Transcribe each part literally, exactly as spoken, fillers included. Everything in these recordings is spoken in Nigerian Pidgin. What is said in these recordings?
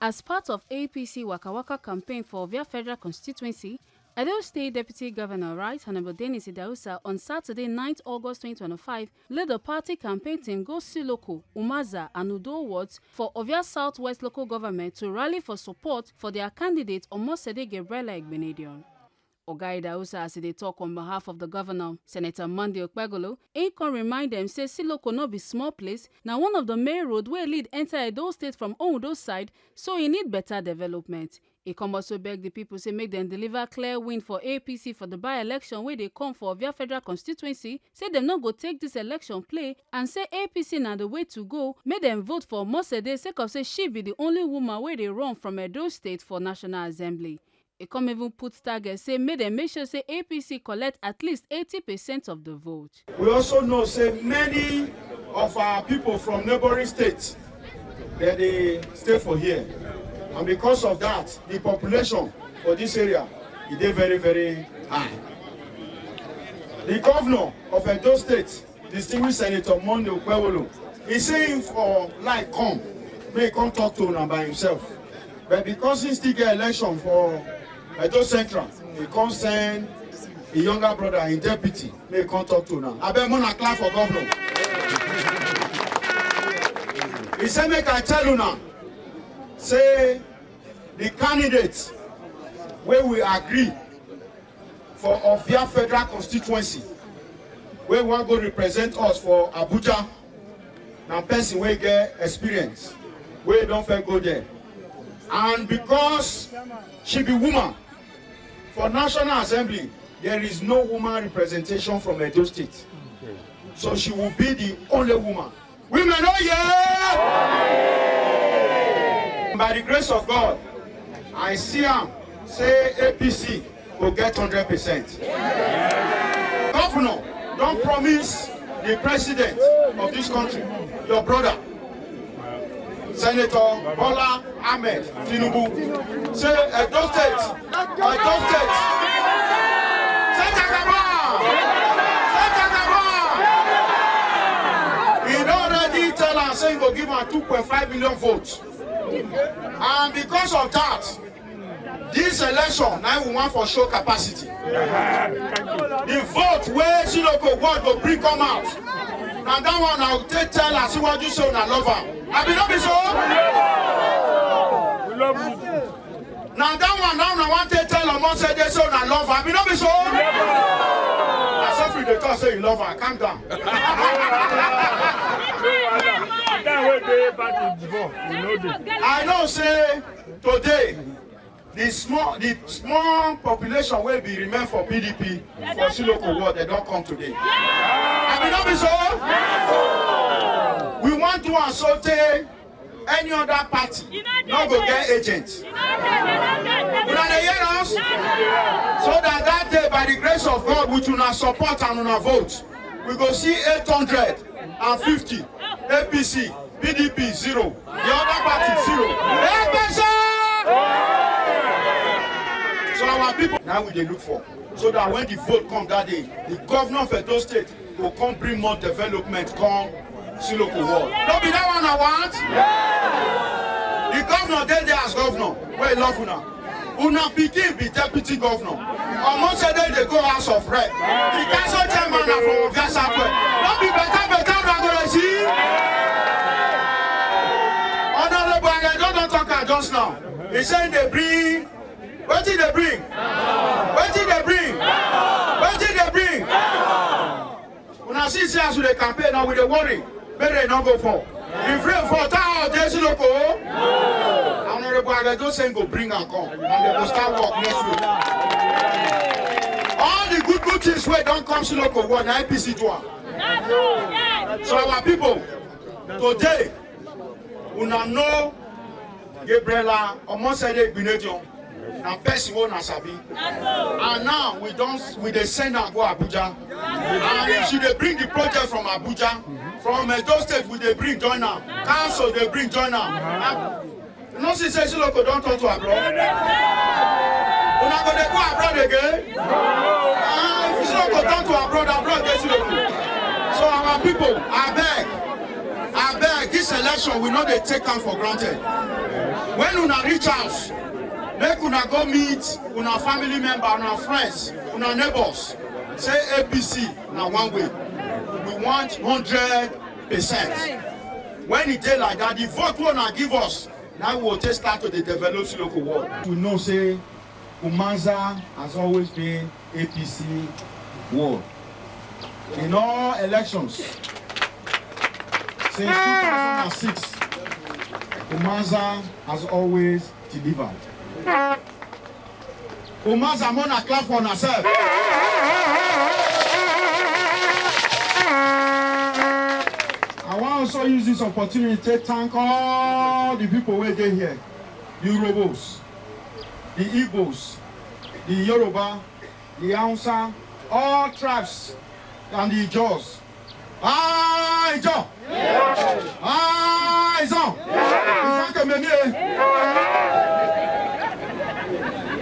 As part of A P C Waka Waka campaign for Ovia Federal Constituency, Edo State Deputy Governor, Right Honorable Dennis Idahosa, on Saturday, ninth August twenty twenty-five, led the party campaign team go Siloko, Umaza, and Udo wards for Ovia Southwest Local Government to rally for support for their candidate, Omosede Gabriela Igbinedion. Oga Idahosa, as e dey talk on behalf of the governor, Senator Monday Okpebholo, he come remind them say Siloko no be small place, na one of the main road wey lead enter Edo State from Ondo side, so e need better development. He come also beg the people say make dem deliver clear win for A P C for the by-election wey dey come for Ovia Federal Constituency, say dem no go take this election play, and say A P C na the way to go, make dem vote for Omosede sake of say she be the only woman wey dey run from Edo State for National Assembly. E come even put target say make dem make sure say A P C collect at least eighty percent of the vote. We also know say many of our people from neighboring states, dem dey stay for here, and because of that, the population for this area, e dey very, very high. The governor of Edo State, distinguished Senator Monday Okpebholo, he say him for like come, make he come talk to una by himself. But because he still get election for Edo Central, he come send him younger brother, him deputy, make he come talk to una. Abeg, una clap for governor. He say make I tell una say the candidate wey we agree for Ovia Federal Constituency, wey wan go represent us for Abuja, na person wey get experience, wey don first go there. And because she be woman, for National Assembly, there is no woman representation from Edo State. So she will be the only woman. Women, oh yeah! By the grace of God, I see am say A P C go get hundred percent. Governor don promise the president of this country, your brother, Senator Bola Ahmed Tinubu, say Edo State, Edo State, say Jagaban, say Jagaban. He don already tell am say he go give am two point five million votes. And because of that, this election, na we want for show capacity. The vote wey Siloko ward go bring come out, na that one I go take tell Asiwaju say una love am. Abi no be so? We love you. Na that one now una wan take tell Omosede say una love am. Abi no be so? Na so free dey talk say you love am. Calm down. That way dey party before, we know dey. I know say today, the small, the small population wey be remain for P D P for Siloko ward, dem don come today. Abi no be so? We wan do am so tey any other party no go get agent. Una dey hear us? So that that day, by the grace of God, with una support and una vote, we go see eight hundred and fifty A P C, P D P zero, the other party zero. A P C! So our people, now we dey look for, so that when the vote come that day, the governor of Edo State go come bring more development come Siloko ward. No be that one I want? The governor dey there as governor. Wey love una. Una pikin be deputy governor. Omosede dey go House of Rep. The council chairman na from Ovia Southwest. No be better better una go dey see. Honorable Agedo don talk am just now. He say he dey bring, wetin dey bring? Wetin dey bring? Wetin dey bring? Una see say as we dey campaign now, we dey worry make rain no go fall. If rain fall, town dey Siloko. Honorable Agedo say he go bring am come, and dem go start work next week. All the good good things wey don come Siloko ward, na A P C do am. So our people, today, una know Gabriela Omosede Igbinedion na person wey una sabi. And now we don, we dey send am go Abuja. And if she dey bring the project from Abuja, from Edo State we dey bring join am. Council dey bring join am. You no see say Siloko don turn to abroad? Una go dey go abroad again? Ah, if Siloko turn to abroad, abroad dey Siloko. So our people, abeg, abeg, this election, we no dey take am for granted. When una reach house, make una go meet una family member, una friends, una neighbors. Say A P C na one way. We want hundred percent. When e dey like that, the vote wey una give us, na we go take start to dey develop Siloko world. We know say Umaza has always been A P C world. In all elections, since two thousand and six, Umaza has always delivered. Umaza, make una clap for yourself. I wan also use this opportunity to thank all the people wey dey here, the Urhobos, the Igbos, the Yoruba, the Hausa, all tribes, and the Ijaws. Ah, Ijaw! Ah, Ijaw! Ijaw kememi, eh?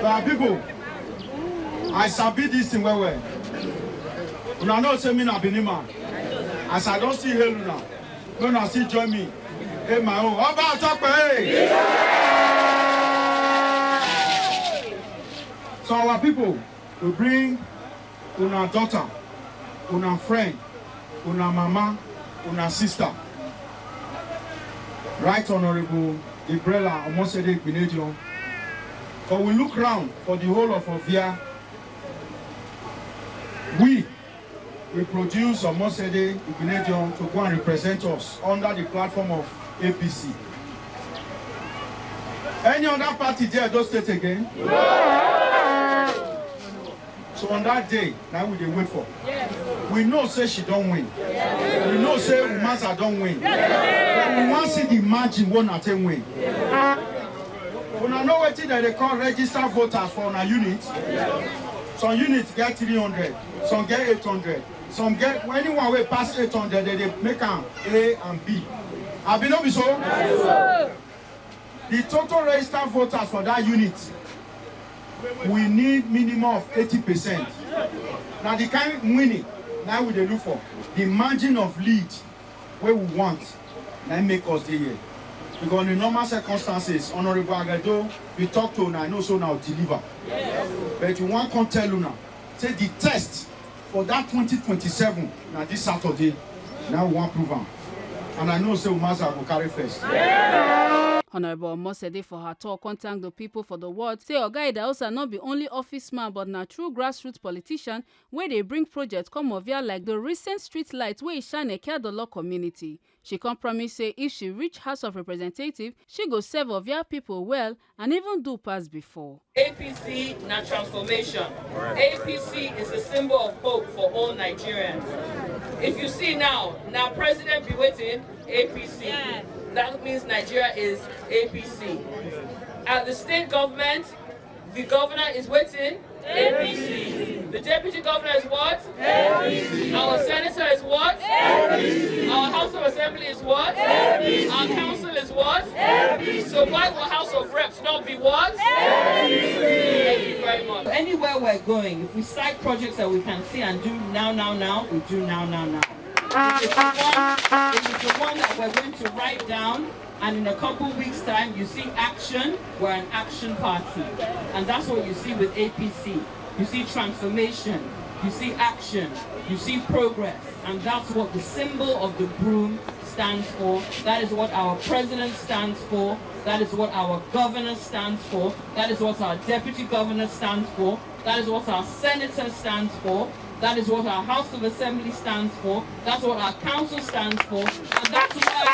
My people, I sabi this thing well well. Una know say me na Benin man. As I don still hail una, make una still join me. Hey, my own. Oba Atokpe, hey! So our people, we bring una daughter, una friend, una mama, una sister, Right Honorable Gabriella Omosede Igbinedion. But we look round for the whole of Ovia. We, we produce Omosede Igbinedion to go and represent us under the platform of A P C. Any other party there, those state again? So on that day, now we dey wait for. We know say she don win. We know say Umaza don win. But we wan see the margin wey una take win. Una know wetin dem dey call registered voters for una unit? Some units get three hundred, some get eight hundred, some get, anyone wey pass eight hundred, dem dey make am A and B. Abi no be so? The total registered voters for that unit, we need minimum of eighty percent. Na the kind winning na we dey look for. The margin of lead wey we want na im make us dey here. Because in normal circumstances, Honorable Agado, we talk to una, I know say una go deliver. But we wan come tell una say the test for that twenty twenty-seven na this Saturday, na we wan prove am. And I know say Umaza go carry first. Honorable Omosede for her talk come thank the people for the word, say Oga Idahosa no be only office man but na true grassroots politician wey dey bring project come Ovia like the recent street light wey e shine Ekeadolo community. She come promise say if she reach House of Representatives, she go serve Ovia people well and even do pass before. A P C na transformation. A P C is a symbol of hope for all Nigerians. If you see now, na president be wetin? A P C. That means Nigeria is A P C. At the state government, the governor is wetin? A P C. The deputy governor is what? A P C. Our senator is what? A P C. Our House of Assembly is what? A P C. Our council is what? A P C. So why will House of Reps not be what? A P C. Thank you very much. Anywhere we're going, if we cite projects that we can see and do now, now, now, we do now, now, now. If it's the one, if it's the one that we're going to write down, and in a couple weeks' time, you see action, we're an action party. And that's what you see with A P C. You see transformation, you see action, you see progress. And that's what the symbol of the broom stands for. That is what our president stands for. That is what our governor stands for. That is what our deputy governor stands for. That is what our senator stands for. That is what our House of Assembly stands for. That's what our council stands for. And that's why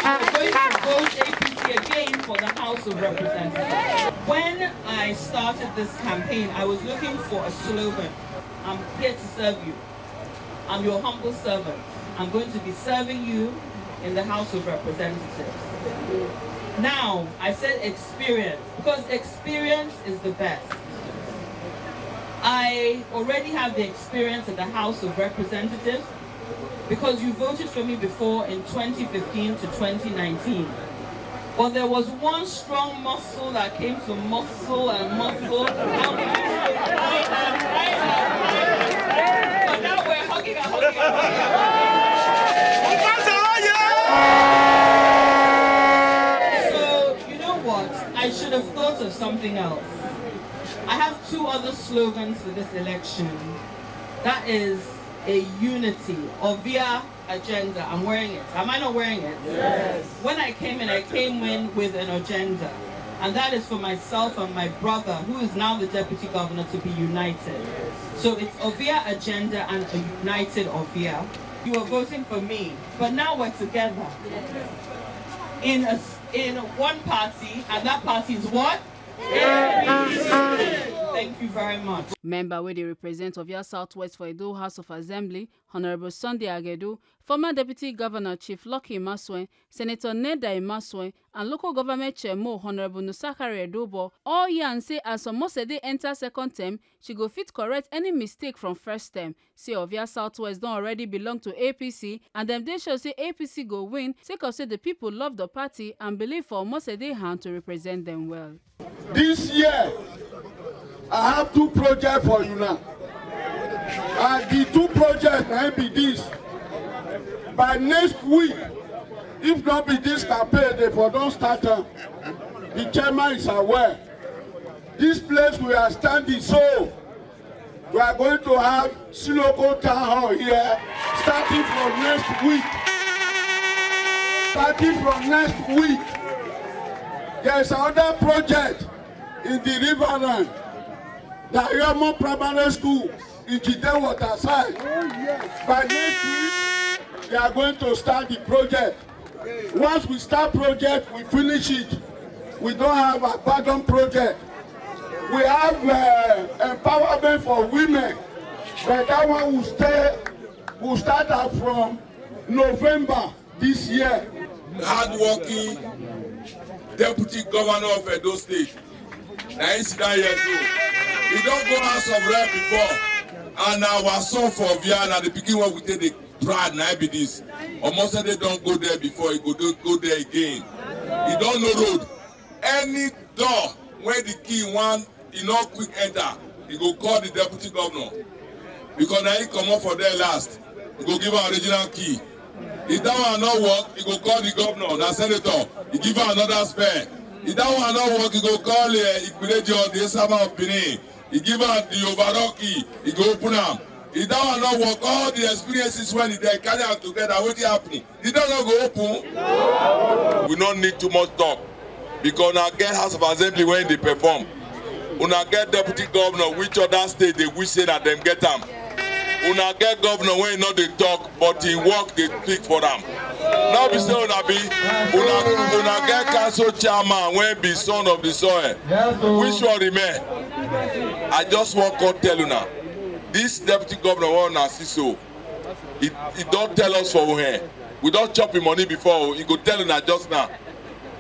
we're going to vote A P C again for the House of Representatives. When I started this campaign, I was looking for a slogan. I'm here to serve you. I'm your humble servant. I'm going to be serving you in the House of Representatives. Now, I said experience because experience is the best. I already have the experience in the House of Representatives because you voted for me before in twenty fifteen to twenty nineteen. But there was one strong muscle that came to muscle and muscle. And we used to fight and fight and fight. But now we're hugging and hugging and hugging. So, you know what? I've thought of something else. I have two other slogans for this election. That is a unity, Ovia agenda. I'm wearing it. Am I not wearing it? Yes. When I came in, I came in with an agenda. And that is for myself and my brother, who is now the deputy governor, to be united. So it's Ovia agenda and a united Ovia. You are voting for me, but now we're together in a s- in one party, and that party is what? A P C. Thank you very much. Member wey dey represent Ovia Southwest for Edo House of Assembly, Honorable Sunday Agedu, former Deputy Governor Chief Lucky Imasuen, Senator Neda Imasuen, and local government chairmo Honorable Nusakari Edobo, all yarn say as Omosede enter second term, she go fit correct any mistake from first term. Say Ovia Southwest don already belong to A P C, and dem dey sure say A P C go win sake of say the people love the party and believe for Omosede hand to represent them well. This year, I have two projects for you now. And the two projects na be this. By next week, if not be this campaign, they for don't start am. The chairman is aware. This place we are standing so, we are going to have Siloko Town Hall here starting from next week. Starting from next week, there is another project in the Riverland, the Ayomo Primary School in Jide Waterside. By next week, they are going to start the project. Once we start project, we finish it. We don't have abandoned project. We have uh, empowerment for women, but that one will stay. Will start out from November this year. Hardworking deputy governor of Edo State. Na him sit down here so. He don go House of Rep before, and na our son for Ovia, na the pikin wey we take dey proud na be this. Omosede don go there before, he go do, go there again. He don know road. Any door wey the king wan, he no quick enter, he go call the deputy governor, because na he comot for there last. He go give am original key. If that one no work, he go call the governor, na senator, he give am another spare. If that one no work, he go call uh, Igbilejo, the Esama of Benin, he give am the overall key, he go open am. If that one no work, all the experiences wey he dey carry am together, wetin happen? The door no go open. We no need too much talk, because una get House of Assembly wey dey perform. Una get deputy governor, which other state dey wish say na dem get am. Una get governor wey no dey talk, but him work dey speak for am. No be say una be, una, una get council chairman wey be son of the soil. Which one remain? I just wan come tell una, this deputy governor wey una see so, he, he don tell us for here. We don chop him money before o. He go tell una just now.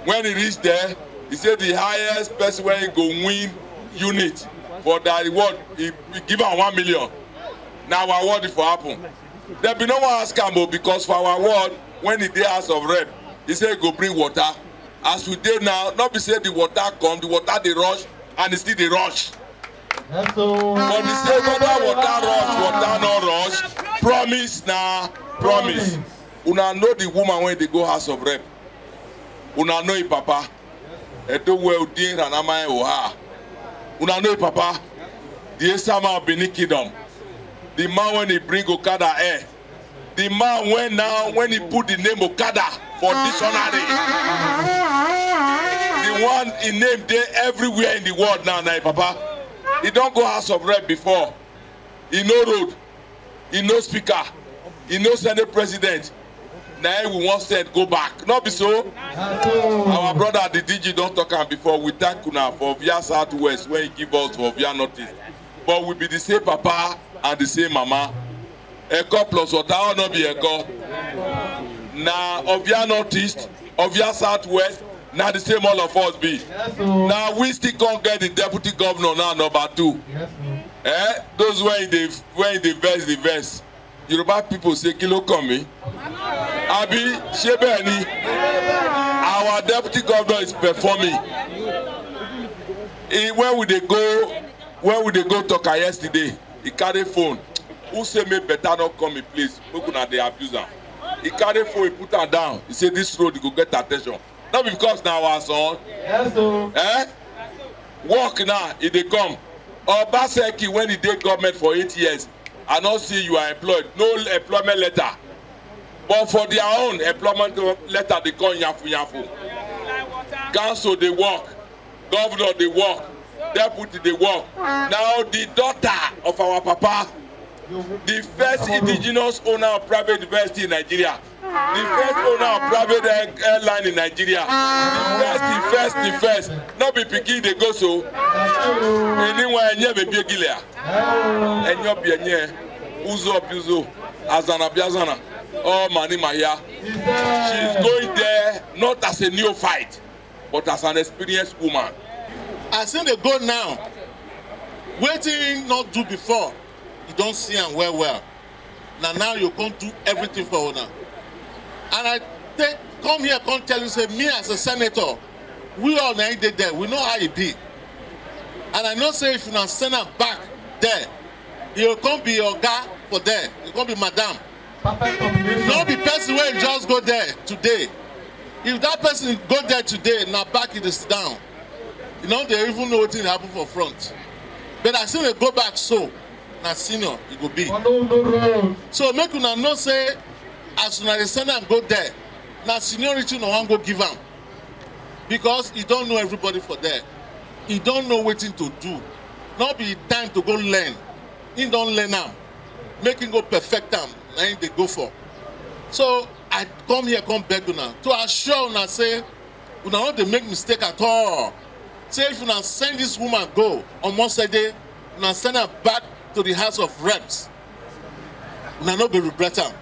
When he reach there, he say the highest person wey he go win unit for that reward, he, he give am one million. Na our ward e for happen. Dem bin no wan ask am o, because for our ward, when he dey House of Rep, he say he go bring water. As we dey now, no be say the water come, the water dey rush, and e still dey rush. But the say whether water rush, water no rush, promise na promise. Una know the woman wey dey go House of Rep. Una know him papa. Edo well din ranama oha. Una know him papa. The Esama of Benin Kingdom. The man wey he bring Okada air. The man wey now, when he put the name Okada for dictionary, the one he name dey everywhere in the world now, na him papa. He don go House of Rep before. He know road. He know speaker. He know Senate president. Na him we wan send go back. No be so? Our brother the D G don talk am before. We thank una for Ovia Southwest wey he give us for Ovia Northeast. But we be the same papa and the same mama. Eko plus water, or no be Eko? Na Ovia Northeast, Ovia Southwest, na the same all of us be. Na we still come get the deputy governor now, number two. Eh? Those wey dey, wey dey vex, dey vex. Yoruba people say, "Kí ló kàn mí?" Abi, ṣé bẹ́ẹ̀ ni? Our deputy governor is performing. He, when we dey go, when we dey go talk am yesterday, he carry phone. Who say make better no come in place? Make una dey abuse am. He carry phone, he put am down. He say this road, e go get attention. No be because na our son. Yes o. Eh? Work now, e dey come. Obaseki, when e dey government for eight years, I no see you are employed, no employment letter. But for their own, employment letter dey come yanfu yanfu. Council dey work, governor dey work, deputy dey work. Now the daughter of our papa, the first indigenous owner of private university in Nigeria, the first owner of private air-, airline in Nigeria, the first, the first, the first. No be pikin dey go so. Anyone enye be biegilia. Enyo bi enye. Uzo bi uzo. Azana bi azana. Oh, mani maya. She's going there not as a neophyte, but as an experienced woman. As im dey go now, wetin im no do before, you don see am well well. Na now you come do everything for una. And I take come here come tell you say me as a senator, we all na im dey there, we know how e be. And I know say if una send am back there, e go come be oga for there, e go come be madam. Perfect combination. No be person wey just go there today. If that person go there today, na back e dey sit down. You no dey even know wetin dey happen for front. But as im dey go back so, na senior e go be. Follow the road. So make una know say as una dey send am go there, na seniority una wan go give am. Because e don know everybody for there. E don know wetin to do. No be time to go learn. Im don learn am. Make im go perfect am, na im dey go for. So I come here come beg una to assure una say una no dey make mistake at all. Say if una send this woman go, Omosede, una send am back to the House of Reps, una no go regret am.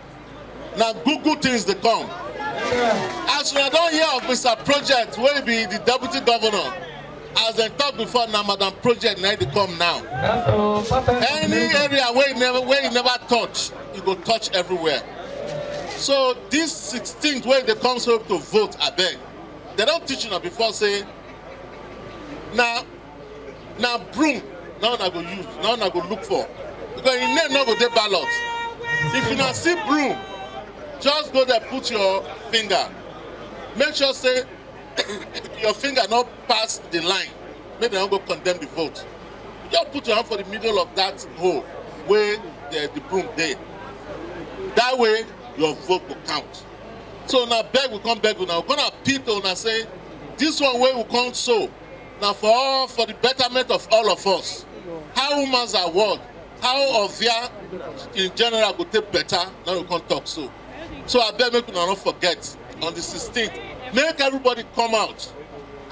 Na good good things dey come. As una don hear of Mister Project, wey be the deputy governor, as dem talk before, na Madam Project na im dey come now. That's all. Perfect. Any area wey e never, wey e never touch, e go touch everywhere. So this sixteenth wey dey come so to vote, abeg, dem don teach una before say na, na broom na una go use, na una go look for, because im name no go dey ballot. If una see broom, just go there, put your finger. Make sure say your finger no pass the line. Make dem no go condemn the vote. Just put your hand for the middle of that hole wey the, the broom dey. That way, your vote go count. So na beg we come beg una, we come appeal to una say, this one wey we come so, na for all, for the betterment of all of us. How Umaza ward, how Ovia in general go take better, na we come talk so. So abeg make una no forget on the sixteenth, make everybody come out.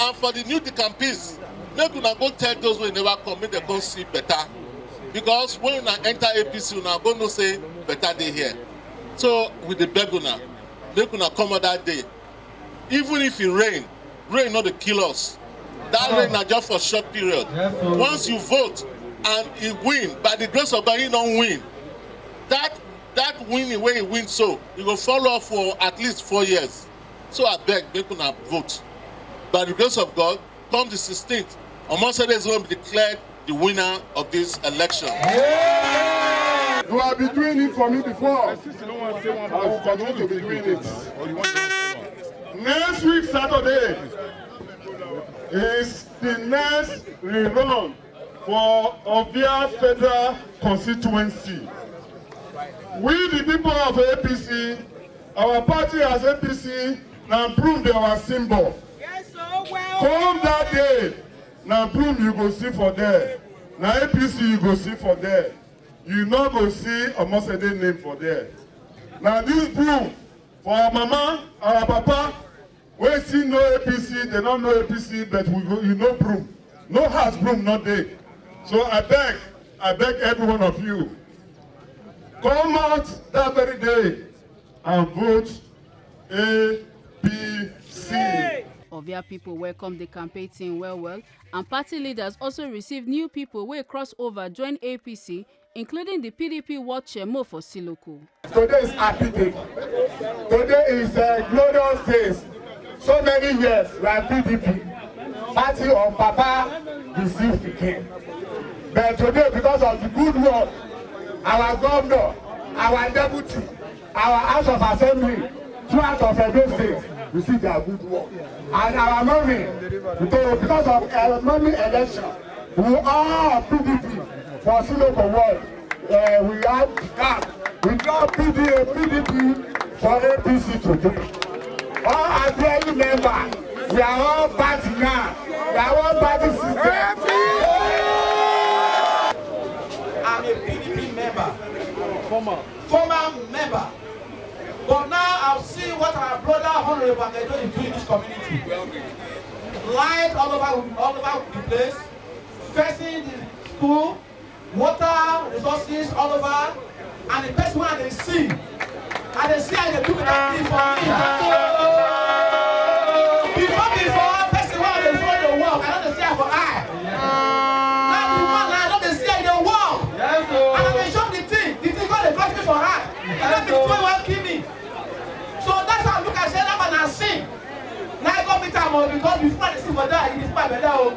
And for the new Dicampees, make una go tell those wey never come, make dem come see better. Because when una enter A P C, una go know say better dey here. So we dey beg una, make una come out that day. Even if e rain, rain no dey kill us. That rain na just for short period. Yes, sir. Once you vote and e win, by the grace of God, e don win. That, that winning wey e win so, e go follow up for at least four years. So abeg, make una vote. By the grace of God, come the sixteenth, Omosede is going to be declared the winner of this election. You have been doing it for me before. I will continue to be doing it. Next week, Saturday, is the next rerun for Ovia Federal Constituency. We, the people of A P C, our party as A P C, na broom be our symbol. Yes, so well. Come that day, na broom you go see for there. Na A P C you go see for there. You no go see Omosede name for there. Na this broom for our mama, our papa, wey still know A P C, dem no know A P C, but we go, you know broom. No house broom no dey. So I beg, I beg every one of you, come out that very day and vote A P C. Ovia people welcome the campaign team well well, and party leaders also receive new people wey cross over join A P C, including the P D P ward chairman for Siloko. Today is happy day. Today is a glorious day. So many years we are P D P, party of Papa, the sixth king. But today, because of the good work, our governor, our deputy, our House of Assembly, throughout of Edo State, We see their good work. And our mommy, because of our mommy election, we are P D P for Sinoko World. Uh, we have gap. We draw P D A, P D P for A P C today. All our daily members, we are all party now. We are all party system. I'm a P D P member, former member. But now I've seen what our brother Honorable Agedo is doing in this community. Light all over, all over the place, fixing the school, water resources all over, and the person wey I dey see, I dey see I dey do better thing for me. Before, before, person wey I dey follow dey work, I no dey see am for eye. Now the one now I don dey see am dey work. And I dey chop the thing, the thing come dey crush me for heart. E no be the thing wey wan kill me. So that's why I look and say that man na sin. Now I go meet am o, because before I dey see for there, e dey see my belle o.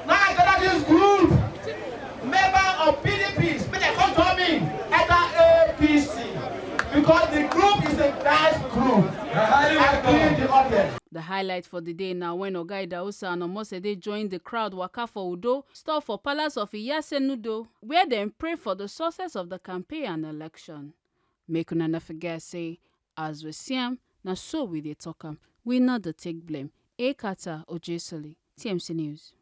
Now I gather this group, member of P D Ps, make dem come join me, enter A P C, because the group is a nice group. I clean the audience. The highlight for the day na when Oga Idahosa and Omosede join the crowd waka for Udo, stop for Palace of Iyase Nudo, where dem pray for the success of the campaign and election. Make una no forget say, as we see am, na so we dey talk am. We no dey take blame. Ekata Ojesoli, T M C News.